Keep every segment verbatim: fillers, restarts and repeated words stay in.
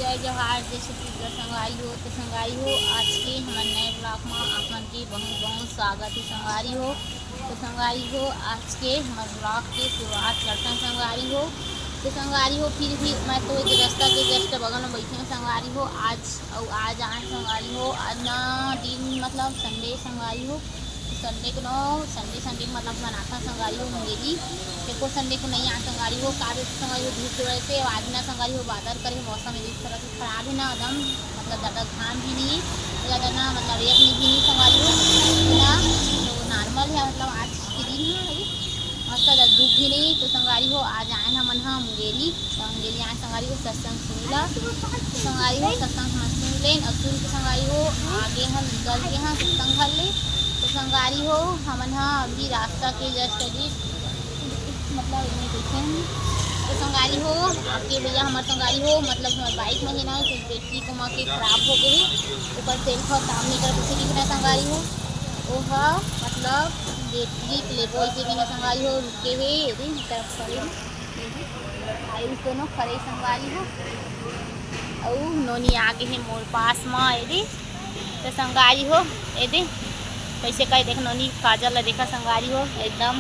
जय जोहार, जय छत्तीसगढ़ संगवारी हो। तो संगवारी हो, आज के हमर नए vlog में आप मन के बहुत बहुत स्वागत है संगवारी हो। तो संगवारी हो, आज के हमर vlog के शुरुआत करथन संगवारी हो। तो संगवारी हो, फिर भी मैं तो ये रस्ता के just बगल में बैठे हूँ संगवारी हो। आज अउ आज आए संगवारी हो, आज ना दिन मतलब Sunday संगवारी हो। Sunday को ना, Sunday Sunday को मतलब मनाथन संगवारी हो मुंगेली। एको Sunday को नहीं आए संगवारी हो, का बोलते संगवारी हो, धूप की वजह से। आज ना संगवारी हो, बादल करे मौसम इस तरह से खराब है ना एकदम, मतलब ज़्यादा घाम भी नहीं है, ज़्यादा ना मतलब एक नहीं भी नहीं संगवारी हो ना, तो normal है मतलब आज के दिन है अभी। मस्त धूप भी नहीं। तो संगवारी हो, आज आए ना मन हा मुंगेली, तो मुंगेली आए संगवारी हो सत्संग सुनी ला। तो संगवारी हो सत्संग हमन सुन लेन अउ सुन के संगवारी हो आगे हम निकल के हाँ सत्संग घर ले। तो संगवारी हो, हमन हा अभी रास्ता के just अभी मतलब नहीं देखे हैं। तो संगवारी हो, आपके भैया हमारे संगवारी हो मतलब हमारे bike में ही ना, तो battery को माँ के खराब हो गई, ऊपर self और काम नहीं कर कुछ दिखना संगवारी हो। ओह मतलब battery लेबो ऐसे कि ना संगवारी हो, रुके हे, एदे तरफ खड़े हे। आयुष दोनों खड़े संगवारी हो। अउ नोनी आगे हे मोर पास म, एदे। तो संगवारी हो, एदे। कैसे कहे देख नोनी काजल ला देखा संगवारी हो, एकदम।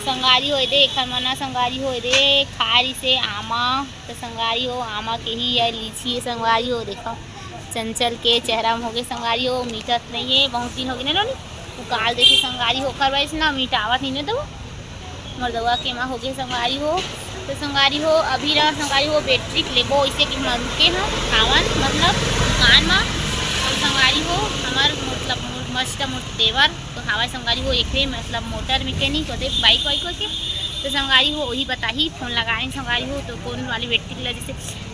संगवारी हो, एदे, एखर मना संगवारी हो, एदे, खारी से आमा। तो संगवारी हो, आमा के ही या लीची है संगवारी हो, देखा। चंचल के चेहरा में होगे संगवारी हो, मीठा तो नहीं है, बहुत दिन होगे ना नोनी। वो काल देखे संगवारी हो, ओकर वजह से ना मीठा आवत नहीं ना तो मर्दवा के माँ होगे संगवारी हो। तो संगवारी हो, अभी रहा संगवारी हो, battery लेबो इसे कि हम रुके हम खावन मतलब दुकान में। तो संगवारी हो, हमार मतलब मस्त मोर देवर तो हवा संगवारी हो, एकरे मतलब motor mechanic होते bike वाइक होके। तो संगवारी हो, वही बताही, phone लगाए संगवारी हो, तो कौन वाली battery ला जैसे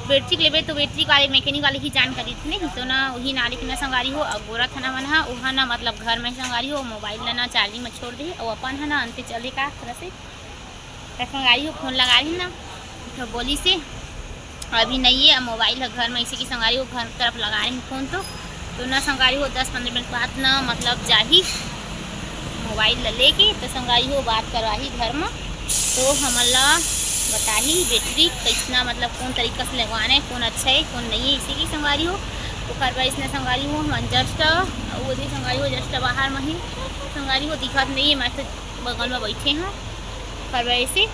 battery लेबे तो battery वाले mechanic वाले ही जानकारी थी नहीं, तो ना वही ना लेकिन ना संगवारी हो, अगोरा थाना मन हा, उहा ना मतलब घर में संगवारी हो, mobile ला ना charging में छोड़ दे, और अपन है ना अंते चले का तरह से। तो संगवारी हो, phone लगा रही ना, तो बोली से अभी नहीं है, अब mobile है घर में, इसी की संगवारी हो, घर तरफ लगा रही phone तो, तो ना संगवारी हो, दस पंद्रह मिनट बाद ना मतलब जाही mobile ला लेके, तो संगवारी हो, बात करवाही घर में। तो हमन ला बताही battery कैसना, मतलब कौन तरीका से लगवाना है, कौन अच्छा है, कौन नहीं है, इसी की संगवारी हो। ओकर बाद इसने संगवारी हो, हमन just वो दे संगवारी हो, just बाहर में ही संगवारी हो, दिखत नहीं है, मैं तो बगल में बैठे हैं। ओकर बाद ऐसे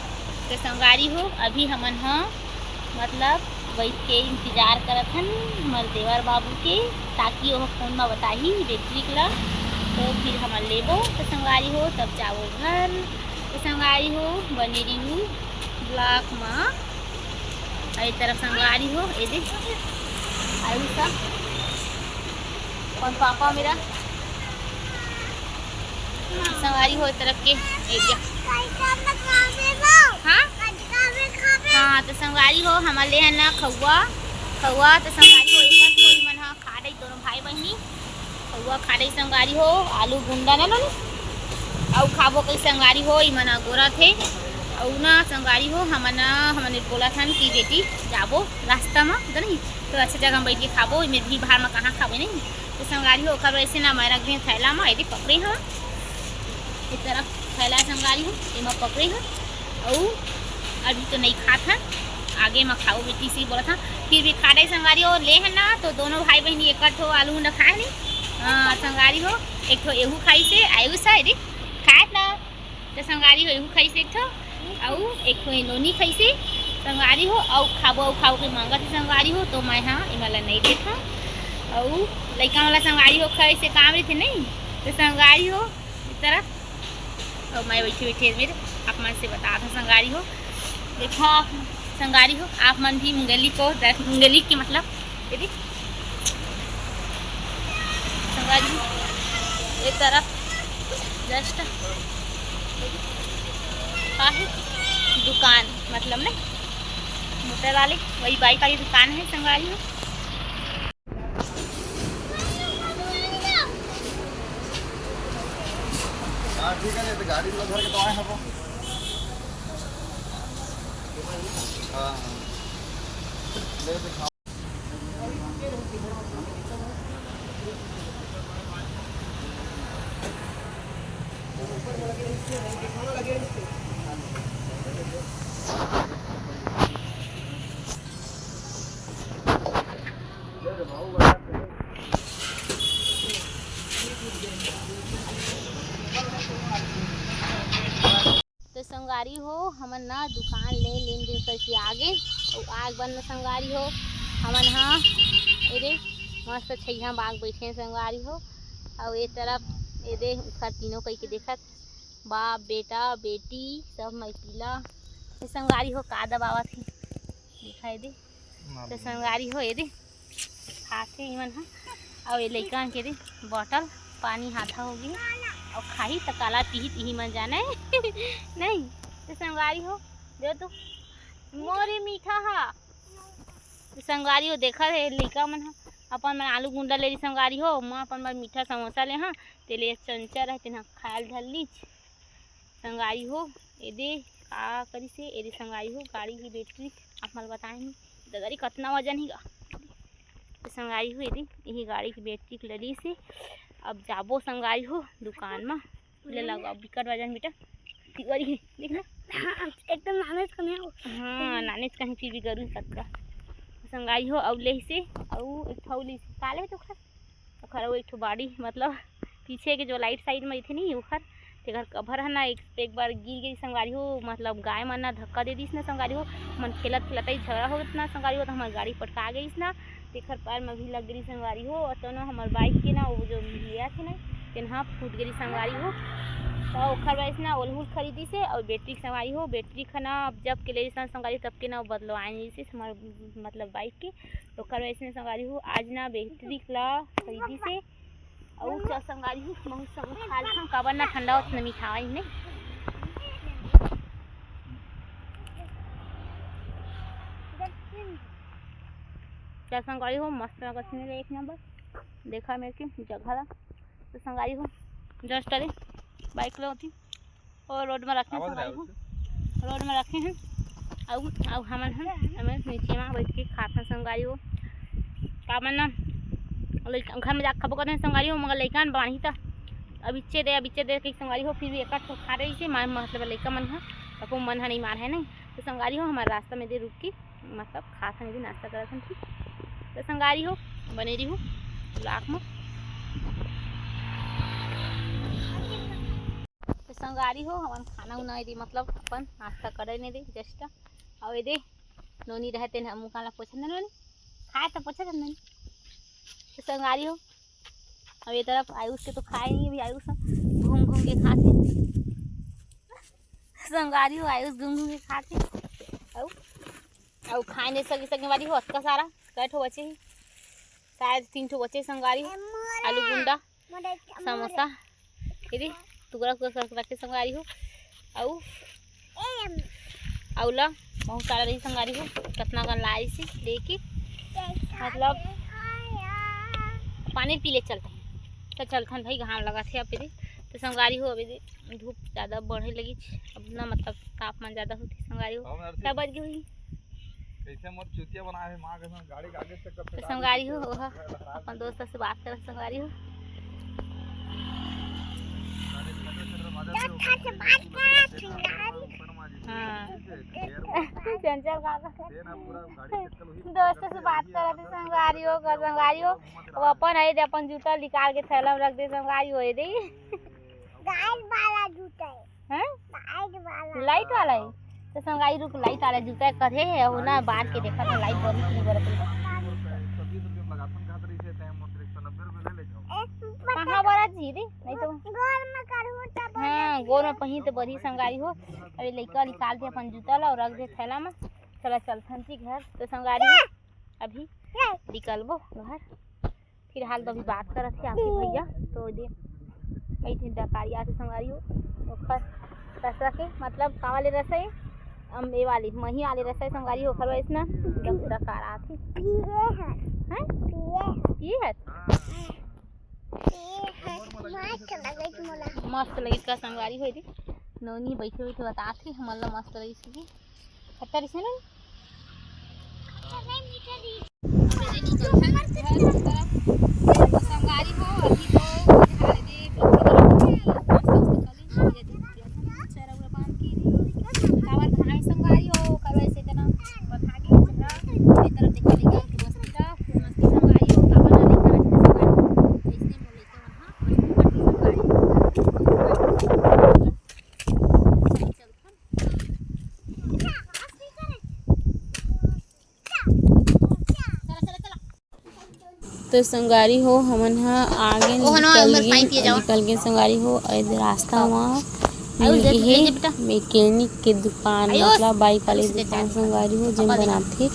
तो संगवारी हो, अभी हमन ह मतलब बैठ के इंतजार करत हन हमर देवर बाबू के, ताकि ओह phone में बताही battery ला, तो फिर हमन लेबो। तो संगवारी हो, तब जाबो घर। तो संगवारी हो, बने रहिहू vlog मा। अउ ए तरफ संगवारी हो, ए दे, आयुष का, कौन पापा मेरा, संगवारी हो, ए तरफ के area। हाँ? हाँ, तो संगवारी हो, हमर ले है ना खउआ, खउआ, तो संगवारी हो, एक बार थोड़ी मन हा खा डई दोनों भाई बहिनी। खउआ खा डई संगवारी हो, आलू गुंडा ना नोनी। अउ खाबो कई संगवारी हो, इमन अगोरत हे। अउ ना संगवारी हो, हमन, हमन बोलत हन कि बेटी जाबो रास्ता म, तो नहीं, तो अच्छा जगह में बैठ के खाबो, इमे भीड़ भाड़ में कहाँ खाबो नहीं। तो संगवारी हो, ओकर वजह से ना मैं रख दे थैला में, एदे पकड़े हूँ, इस तरफ थैला संगवारी हो, एमा पकड़े हूँ। अउ अभी तो नहीं खात हन, आगे म खाओ बेटी से बोलत हन। फिर भी खा डई संगवारी हो, ले हन ना, तो दोनों भाई बहन एक ठो आलू गुंडा खाए नहीं। हाँ संगवारी हो, एक ठो एहू खाई से, आयु सा एदे खात ना, तो संगवारी हो, एहू खाई से एक ठो, अउ एक ठो ए नोनी खाई से संगवारी हो, अउ खाबो, अउ खाओ के मांगत हे संगवारी हो, तो मैं हाँ एमन ला नहीं देत हूँ। अउ लइका वाला संगवारी हो खाई से काम रहिथे नहीं, तो संगवारी हो इस तरफ। अउ मैं बैठे बैठे मेरे आप मन से बता था संगवारी हो, देखा आप संगवारी हो, आप मन भी मुंगेली को दर-, मुंगेली के मतलब ये देख संगवारी हो, ये तरफ just का है दुकान, मतलब ना मोटर वाले वही बाइक वाली दुकान है संगवारी हो। हाँ, ठीक है, नहीं तो गाड़ी में भर के तो आए हैं वो। हाँ, हाँ। ले तो खा। संगवारी हो, हमन ना दुकान ले लेन देन करके आगे, अउ आग बंद संगवारी हो, हमन हा एदे मस्त छइहा बाग बैठे संगवारी हो, अउ ए तरफ एदे उखर तीनों कई के देखत बाप, बेटा, बेटी, सब मैकिला। ए संगवारी हो, का दबावत हे, दिखाई दे। तो संगवारी हो, एदे खाथे इमन ह। अउ ए लइका के दे बॉटल पानी हाथा हो गे, अउ खाही त काला पीही, पीही मन जाने। नहीं, तो संगवारी हो, दे तो मोरे मीठा हा। तो संगवारी हो, देखा हे लइका मन ह, अपन मन आलू गुंडा ले रही संगवारी हो, मैं अपन मन मीठा समोसा ले हा, तेले चंचा रहे, तेन ह खायल धर लीच। संगवारी हो, एदे का करिस हे, एदे संगवारी हो, गाड़ी की बैटरी आप मन ल बताए नहीं, ददरी कतना वजन ही गा। तो संगवारी हो, एदे यही गाड़ी की बैटरी के लड़ी से अब जाबो संगवारी हो दुकान म, ले लगवा बिकट वजन बेटा, तिवारी हे, देख ना। हाँ, एकदम नानेच कने हो। हाँ, नानेच कहीं फिर भी गरू कतका। संगवारी हो, अउ ले से, अउ एक ठो ले से, काले तो खा ओखर अउ एक ठो बाड़ी, मतलब पीछे के जो लाइट साइड में रहिथे नहीं ओखर, तेकर कभर ह ना एक, एक बार गिर गई संगवारी हो, मतलब गाय मन ना धक्का दे दिस ना संगवारी हो, मन खेलत खेलत ही झगड़ा हो गए ना संगवारी हो, तो हमार गाड़ी पटका गई ना, तेकर पैर में भी लग गई संगवारी हो, और तो ना हमार बाइक के ना वो जो लिया थे ना, तेन हा फूट गई संगवारी हो। तो ओखर वजह से ना ओलहुल खरीदी से और बैटरी संगवारी हो, बैटरी खाना अब जब के ले संगवारी तब के ना वो बदलवाए नहीं से हमार मतलब बाइक के। ओकर वइसने संगवारी हो, आज ना बैटरी ला खरीदी से। अउ चल संगवारी हो, महू संग खा लेथन, काबर ना ठंडा होत न मिठाई ने। चल संगवारी हो, मस्त लगत हे एक नंबर। देखा मेरे के जगह ला। तो संगवारी हो, जस्ट अरे बाइक ला होती और रोड में रखे हन आवाज संगवारी हो, रोड में रखे हन। अउ अउ हमन हन, हमन नीचे में बैठ के खात हन संगवारी हो। का मन ना लइका घर में जाके खाबो करते हैं संगवारी हो, मगर लइका मन बांधी त अब इच्चे दे, अब इच्चे दे के संगवारी हो, फिर भी एक आध ठो खा रही से मार मतलब लइका मन ह, तको मन ह नहीं मार है नहीं। तो संगवारी हो, हमारे रास्ता में दे रुक के मतलब खात हन, भी नाश्ता करत हन, ठीक। तो संगवारी हो, बने रही हो ब्लॉग में। तो संगवारी हो, हमन खाना उना दे मतलब अपन नाश्ता करे ने दे जस्ट। अउ ये दे नोनी रहे तेन मुँह कान ला पोछत नोनी, खाए तो पोछत नोनी। तो संगवारी हो, अब ये तरफ आयुष के तो खाए नहीं, अभी आयुष ह घूम घूम के खाथे। संगवारी हो, आयुष घूम घूम के खाथे। अउ अउ खाए ने सके सके वाली हो अतका सारा, कै ठो बचे ही, शायद तीन ठो बचे संगवारी हो। आलू गुंडा, समोसा, ये दे टुकड़ा टुकड़ा करके रखे संगवारी हो। अउ अउ ला बहुत सारा रही संगवारी हो, कतना कन लाई से लेके मतलब पानी पी ले चलते हैं। तो चलथन भाई, घाम लगा थे अभी दे। तो संगवारी हो, अभी दे धूप ज़्यादा बढ़े लगी, अब ना मतलब तापमान ज़्यादा होती संगवारी हो। क्या बज गई हुई? कैसे मोर चुतिया बनाए हे माँ कसम, गाड़ी के आगे से कब तो संगवारी हो, ओह अपन दोस्त से बात करत संगवारी हो। हाँ। चंचल का दोस्त से बात करत हे संगवारी हो, का संगवारी हो। वो अपन है दे अपन जूता निकाल के थैला में रख दे संगवारी हो दे। गाइस वाला जूता है। हैं? लाइट वाला। लाइट वाला है? तो संगवारी रुक, लाइट वाला जूता करे है, वो ना बाहर के देखा था, लाइट बंद की बरत है। कहाँ बरत जी रे? नहीं तो गोर में करूँ तब हाँ, गोर में पही तो बरही संगवारी हो। अभी लइका निकाल दे अपन जूता ला और रख दे थैला में। चला चलथन जी घर। तो संगवारी हो, अभी निकलबो घर। फिलहाल तो अभी बात करत हे आपके भैया, तो दे कई ठे डकारी आथे संगवारी हो, ओखर रसवा के मतलब का वाले रस है, अम्बे वाले, मही वाले रस है संगवारी हो, ओखर वजह से ना एकदम डकार आथे। पिए हन। हैं? पिए। पिए हन? पिए हन। मस्त लगिस मोला। मस्त लगिस का संगवारी हो दे। नोनी बैठे बैठे बताथे हमन ला मस्त लगिस की। खट्टा रहिसे ना? संगवारी हो, अभी तो झाड़ दे, काबर घाम संगवारी हो, काबर से तना पथा के चेहरा, ए तरफ देखा लइका के मस्ती ला, फूल मस्ती संगवारी हो, काबर ना लइका रहिसे संगवारी हो, अइसने मोर लइका मन ह मस्ती करथे संगवारी हो। चल, चल। तो संगवारी हो, हमन ह आगे निकल गे, निकल गे संगवारी हो। ए दे रास्ता म मिल गे हे मैकेनिक के दुकान, मतलब बाइक वाले दुकान संगवारी हो, जेन बनाथे,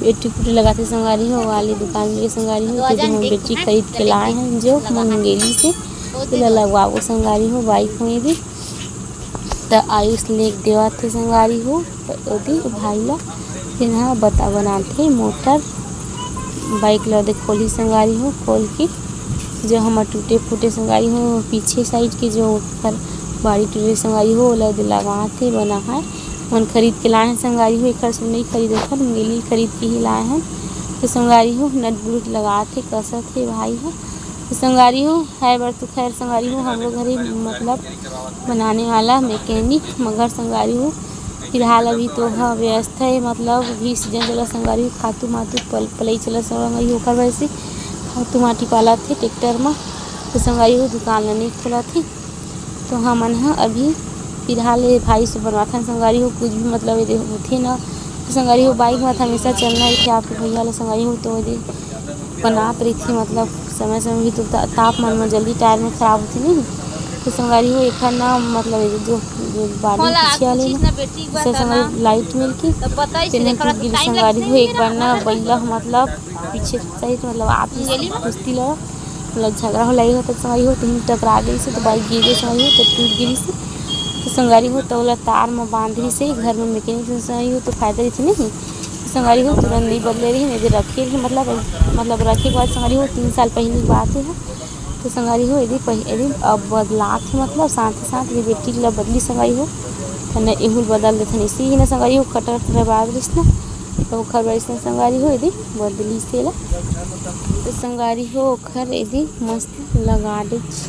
बैटरी कुटरी लगाथे संगवारी हो, वाले दुकान मिल गे संगवारी हो। तो जो हम बैटरी खरीद के लाए हन, जो मंगेली से, तेला लगवाबो संगवारी हो बाइक में भी। त आयुष लेग देवत हे संगवारी हो, त ओदे भाई ला, तेन ह बता बनाथे मोटर बाइक ला, ओदे खोली संगवारी हो, खोल के जो हमर टूटे फूटे संगवारी हो, पीछे साइड के जो ओकर बाड़ी टूटे संगवारी हो, ओला ओदे लगाथे, बनाथे। मन खरीद के लाए हे संगवारी हो, एकर से नइ खरीदे, एकर मिली खरीद के ही लाए हन। तो संगवारी हो, नट बुलट लगाथे, कसत हे भाई ह। तो संगवारी हो, है बर तो खैर संगवारी हो, हमरो घरे मतलब बनाने वाला मैकेनिक, मगर संगवारी हो, फिलहाल अभी तो ह व्यस्त हे, मतलब अभी सीजन चला संगवारी हो, खातू मातू पल-, पलई चला संगवारी हो, ओकर वजह से खातू माटी पालत हे ट्रैक्टर म। तो संगवारी हो, दुकान ल नइ खोलत हे। तो हमन ह अभी फिलहाल ये भाई से बनवाथन संगवारी हो, कुछ भी मतलब ये होथे ना। तो संगवारी हो, बाइक म हमेशा चलना रहिथे आपके भैया ल संगवारी हो, तो ये बनात रहिथे, मतलब समय समय भी तो ता-, तापमान म जल्दी टायर में खराब होथे नहीं। तो संगवारी हो, एखर ना मतलब ये जो, जो बाली पीछे वाले ना, संगवारी लाइट मिल के तेन ह टूट गिरी संगवारी हो। एक बार ना बइला ह मतलब पीछे साइड मतलब आप कुश्ती लड़ा, मतलब झगड़ा हो लगे होता संगवारी हो, तो टकरा गई से, तो बाइक गिर गई संगवारी हो, तो टूट गिरी से। तो संगवारी हो, तो ओला तार में बांध रही से घर में मैकेनिक संगवारी हो, तो फायदा रही नहीं। तो संगवारी हो, तुरंत नहीं बदले रही, नहीं तो रखे रही, मतलब, मतलब रखे के बाद संगवारी हो, तीन साल पहले की बात है। तो संगवारी हो, यदि पह-, यदि अब बदलात है, मतलब साथ ही साथ ये बैटरी ला बदली संगवारी हो, तो न एहुल बदल देथन, इसी ही ना संगवारी हो, कटर कटर बात रही ना, तो ओखर वजह से संगवारी हो, यदि बदली से ला। तो संगवारी हो, ओखर एदे मस्त लगा देच,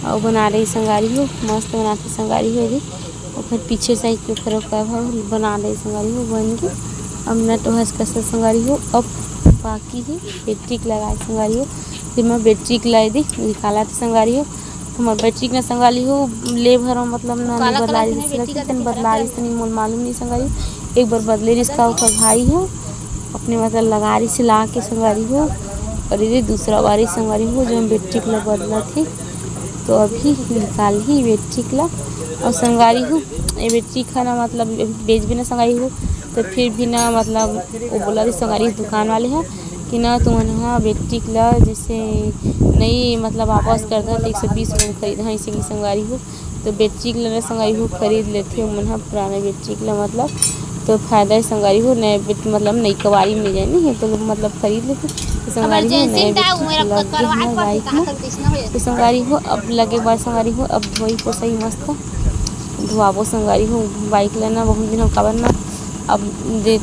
अउ बना रही संगवारी हो, मस्त बनाथे संगवारी हो एदे। ओखर पीछे साइड के ओखर, ओखर बना रही संगवारी हो, बन के। अब नट हस कस संगवारी हो, अब बाकी ही बैटरी के लगाए संगवारी हो, जेमा बैटरी के ला एदे निकालत संगवारी हो। हमर बैटरी के ना संगवारी हो, ले भर में मतलब ना काला बदला काला रहिस, लेकिन बदला रहिस नहीं, मोल मालूम नहीं संगवारी। एक बार बदले रहिस का ओकर भाई हो, अपने मतलब लगा रहिस ला के संगवारी हो, और ये दूसरा बारी संगवारी हो, जो हम बैटरी के ला बदलत हे, तो अभी निकाल ही बैटरी के ला। और संगवारी हो, ये बैटरी खाना मतलब बेचबे ना संगवारी हो, तो फिर भी ना मतलब वो बोला रहिस संगवारी दुकान वाले ह, कि ना तुमन ह बैटरी ला जैसे नई मतलब वापस कर दो, तो एक सौ बीस रुपये में खरीद, हाँ, इसीलिए संगवारी हो। तो बैटरी ला ना संगवारी हो खरीद लेथे ओमन ह पुराना बैटरी ला, मतलब तो फायदा है संगवारी हो, नए बैट-, मतलब नई कबाड़ी में जाए नहीं है, तो मतलब खरीद लेथे। तो संगवारी हो, नए बैटरी लग गे हमर बाइक में। तो संगवारी हो, अब लगे बाद संगवारी हो, अब वही पोसई मस्त धोआबो संगवारी हो बाइक ला ना, बहुत दिन हो काबर ना, अब दे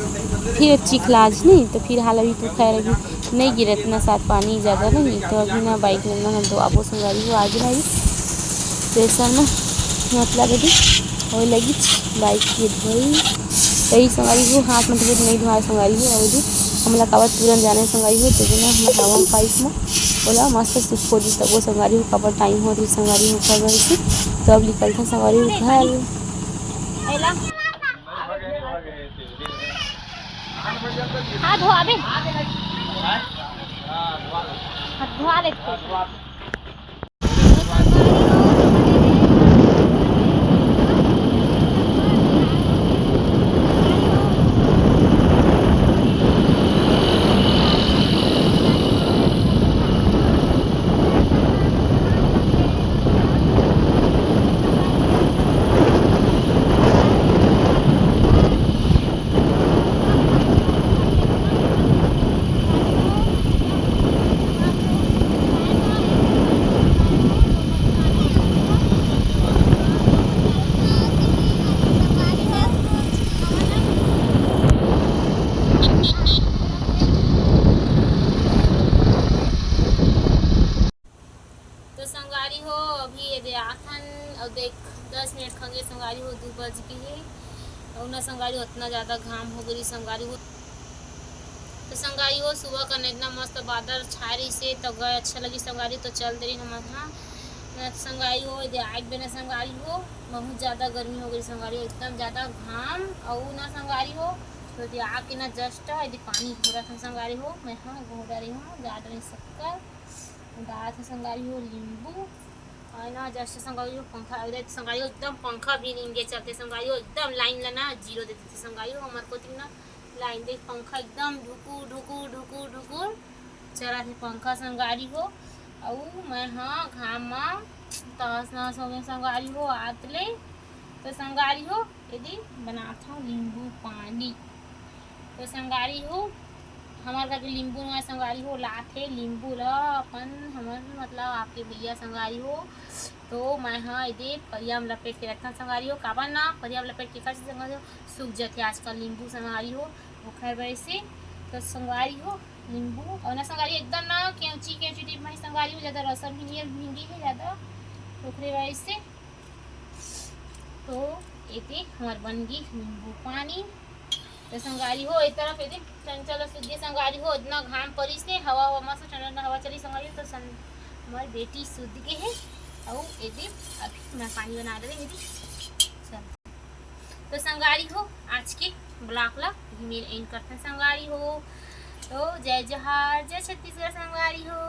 फिर चिखला आज नहीं, तो फिर हाल अभी तो खैर अभी नहीं गिरे इतना साथ पानी ज़्यादा नहीं, तो अभी ना बाइक में ना धोआबो संगवारी हो, आगे भाई प्रेशर में मतलब अभी होए लगी बाइक के धोई। कई संगवारी हो, हाथ में तो नहीं धोआ संगवारी हो, अभी हमला काबर तुरंत जाना है संगवारी हो, तो बिना हम हवा पाइप में ओला मस्त सुखो दी, तब वो संगवारी हो, काबर टाइम हो रही संगवारी हो, कर रही थी, तो अब निकलता संगवारी हो घर। हाथ धोआ दे। हाथ धोआ दे। तो संगवारी हो, अभी ये दे आथन, अउ देख, दस मिनट खंगे संगवारी हो, दू बज गे हे। अउ ना संगवारी हो, अतना ज़्यादा घाम हो गई संगवारी हो। तो संगवारी हो, सुबह का इतना मस्त बादल छाए रहिस हे, तो गए अच्छा लगी संगवारी, तो चल दे रही हमन हा। ना तो संगवारी हो, ये दे आग बेना संगवारी हो, बहुत ज़्यादा गर्मी हो गई संगवारी हो, एकदम ज़्यादा घाम। अउ ना संगवारी हो, तो ये आके ना just एदे पानी घोरत हन संगवारी हो, मैं हा घोर डारे हूँ, जा डारे शक्कर, डालत हन संगवारी हो नींबू, और ना just संगवारी हो पंखा, अरे संगवारी हो एकदम पंखा भी नहीं के चलते संगवारी हो, एकदम लाइन ला ना जीरो दे देथे संगवारी हो, हमर कोती ना लाइन देख पंखा एकदम ढुकुर ढुकुर ढुकुर ढुकुर चलत हे पंखा संगवारी हो। अउ मैं हा घाम मा तहस नहस हो गए संगवारी हो आत ले। तो संगवारी हो एदे बनात हूँ नींबू पानी। तो संगवारी हो हमर घर के नींबू ना संगवारी हो, लाथे नींबू ला अपन हमर मतलब आपके भैया संगवारी हो। तो मैं हा एदे परिया में लपेट के रखथन संगवारी हो, काबर ना परिया में लपेट के कर संगवारी हो सूख जाथे आजकल नींबू संगवारी हो, ओखर वजह से। तो संगवारी हो नींबू और ना संगवारी एकदम ना केंची केंची टीप माही संगवारी हो, ज्यादा रसन भी नहीं है, भिंडी है ज्यादा, ओखरे वजह से। तो एदे हमर बन गई नींबू पानी। तो संगवारी हो ए तरफ एदे चंचल सुध गे संगवारी हो, इतना घाम परिस हे, हवा हवा मस्त ठंडा ठंडा हवा चली संगवारी हो। तो सं-, हमर बेटी सुध गे हे, अउ एदे अभी मैं पानी बना दे मेरी। चल। तो संगवारी हो आज के vlog ला यही मेर end करते हैं संगवारी हो। तो जय जोहार, जय छत्तीसगढ़ संगवारी हो।